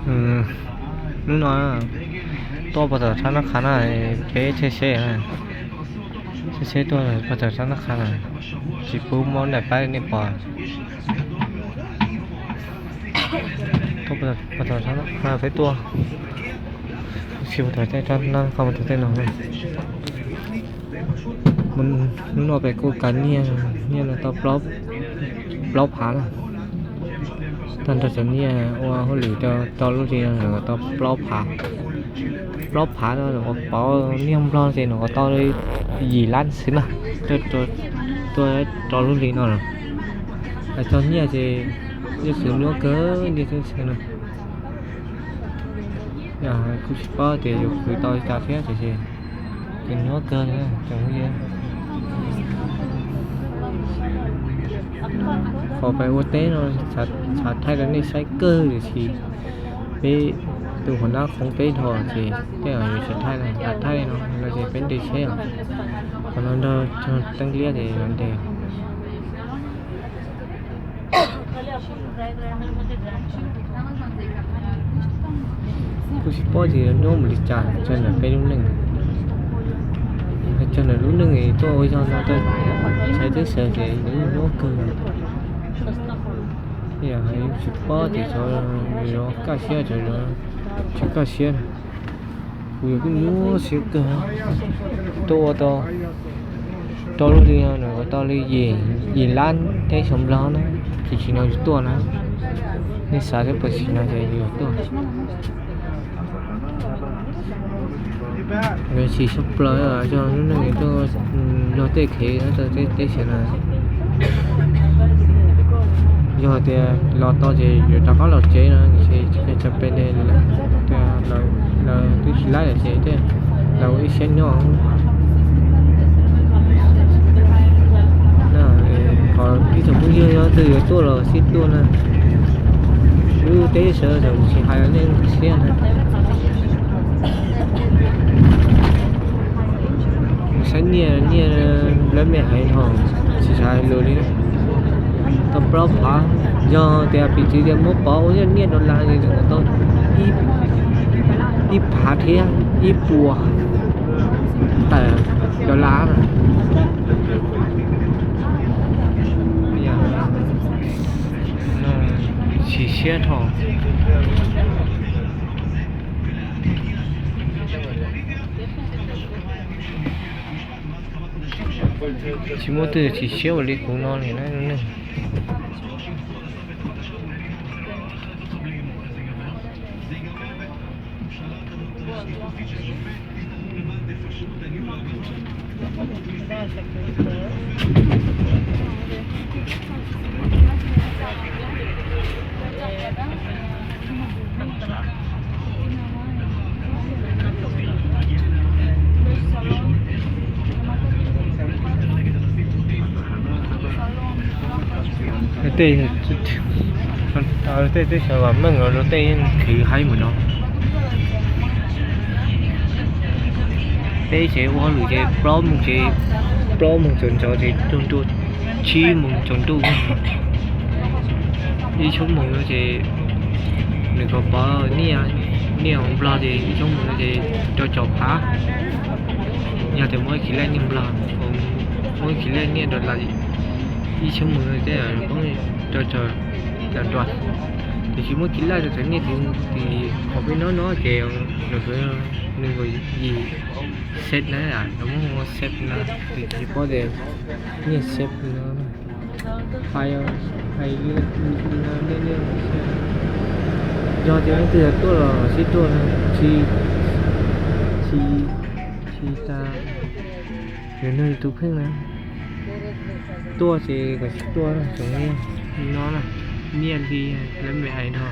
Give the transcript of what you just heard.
Hnub no tuaj puag tom sab Naj Qha na, peb tsheb seb, tsheb seb tuaj puag tom sab Naj Qha na, tsis pub muab daim pab nej pom. Tuaj puag tom sab Naj Qha peb tuaj, tsis puag tom tej, qhov puag tom tej no. Hnub no peb kuj kav nyiaj, nyiaj no tau plaub phav na. Tag nrho cov nyiaj ua hauj lwm rau lub hli no tau plaub phav. Plaub phav no los pov niag Nplog ces nws tau li yim lab xwb na, tuaj rau lub hli no lawm. Hais txog nyiaj ces yeej tsis nyuaj kawg, nyiaj txheeb txheem no. Kuj tsis paub tias yuav khwv tau li cas thiab tiam sis tseem nyuaj kawg tseem li. Qhov peb ua teb no xav thaij rau nej saib kawg tiam sis peb tus hauv nab qhov peb dhos ces tej zaum yuav tsis thaij, thaij no no ces peb nres tsheb os. Qhov no nrog teeb liab ces yuav nres. Kuj tsis paub tias yuav nyuaj mus li cas rau ntawm peb lub neej. Rau ntawm lub neej tuaj ua zog no rau tshais teb chaws ces nyuaj kawg. Yog tsis paub tias cov yuav kaj siab, cov yuav tsis kaj siab. Kuv yuav kuj nyuaj siab kawg. Tuaj ua tau rau lub hli no nws ua tau li yim lab teb chaws Nplog na, ces tsim no yus tuaj na. Nej xav thiab puas tsim no ces yus tuaj. Tsis tshaj plaws yog lub neej tuaj luag tej khev teb chaws no. Yog tias los tau ces yuav rov qab los tsev no, ces tsis peb li, lawv twb tsis laib lawm ces tej lawv ua ib siab nyob. Qhov ib tsoom phooj ywg yog twg yuav tuaj los sib tuaj na. Lub teb chaws tsis hais nej siab na. Saib nyiaj, nyiaj lawv me hais no tsis hais lus li. Tau plaub phav, yog tias piv txwv tias muab pov ua yog nyiaj dollar ces nws kom tau ib phav thiab ib puas tawm dollar na. Chim siab dhau. Tsis muaj twg chim siab ua li kuv no li na. Tej, tej teb chaws vam meej los luag tej khwv haib mus no. Peb ces ua hauj lwm ces plaub moos ces, plaub moos tsaus ntuj ces txog ntua tsib moos tsaus ntuj. Ib xuab moos no ces nws kom pov nyiaj, nyiaj hauv Nplog ces ib xuab moos no ces rau caum phav. Yog tias muab ib khis laj nyiaj Nplog, muab ib khis laj nyiaj dollar, ib xuab moos no ces poob rau caum dollar. Tiam sis muab khis laj rau cov nyiaj tim qhov peb nyob no ces nws kuj nees nkaum yim xees na, lawv muab ua xees na, tiam sis tsis paub tias nyiaj xees no hais, hais li no nej, yog tias leej twg tuaj los sib tuaj na, tsis, tsis tas yus nug tus kheej na. Tuaj ces kom sib tuaj tsoom nyiaj no na, nyiaj li lawv me hais no.